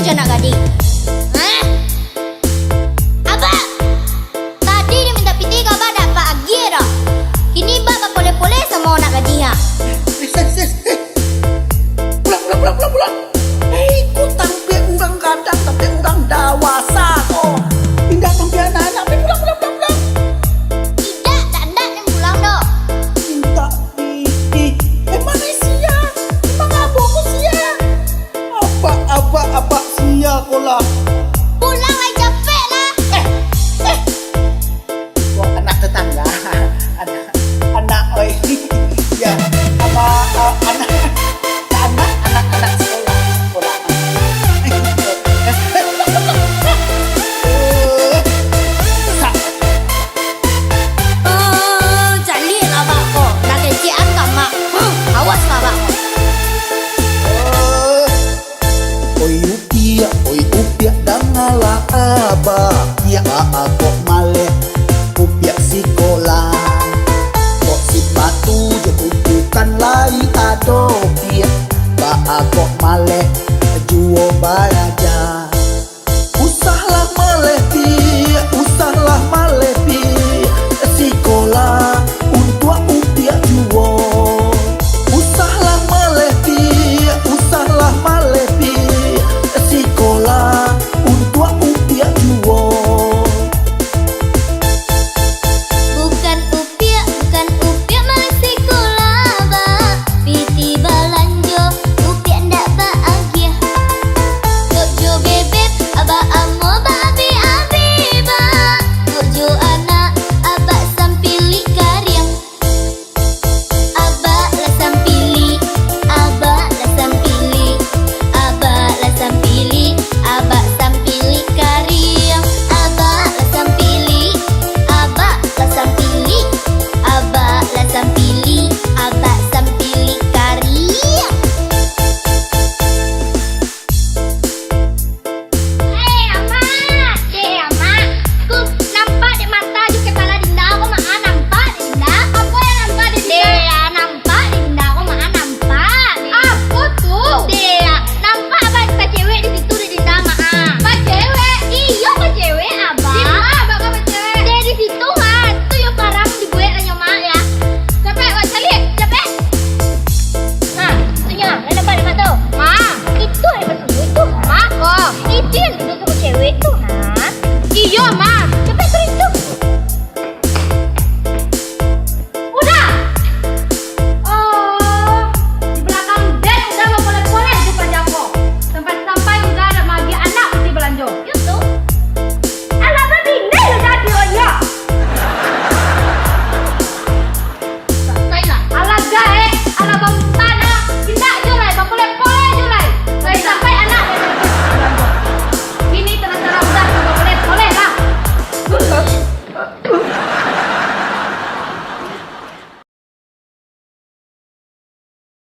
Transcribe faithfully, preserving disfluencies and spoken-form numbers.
Anak gadih. Hah? Abak! Tadi nyo mintak pitih ka abak, dak abak agiah doh. Kini abak bapoleh-poleh samo anak gadih, ha? Eh, sis, sis, eh. Pulang, pulang, pulang, pulang, pulang. Eh, iko tampiak urang gadang, tampiak urang dawasa ko. Indak tampiak anak-anak, eh, pulang, pulang, pulang, pulang. Indak, dak, dak, den pulang doh. Mintak pitih. Emang sia? Emang abak ko sia? Abak, abak, abak sia ko lah. Pulang lai capek lah. Eh, eh. Ko anak tetangga. Anak, anak, oi. Ya, apa, eh, anak, anak, anak, anak sekolah, sekolah. Eh, sa- Oh, caliak lah abak ko. Nak kecekan ka mak. Hmm, awas lah abak ko. Oi upiak, oi upiak, dangalah abak. Piak baa kok maleh, upiak sikolah. Kok sipatu jo kukukan lai ado, piak. Baa kok maleh,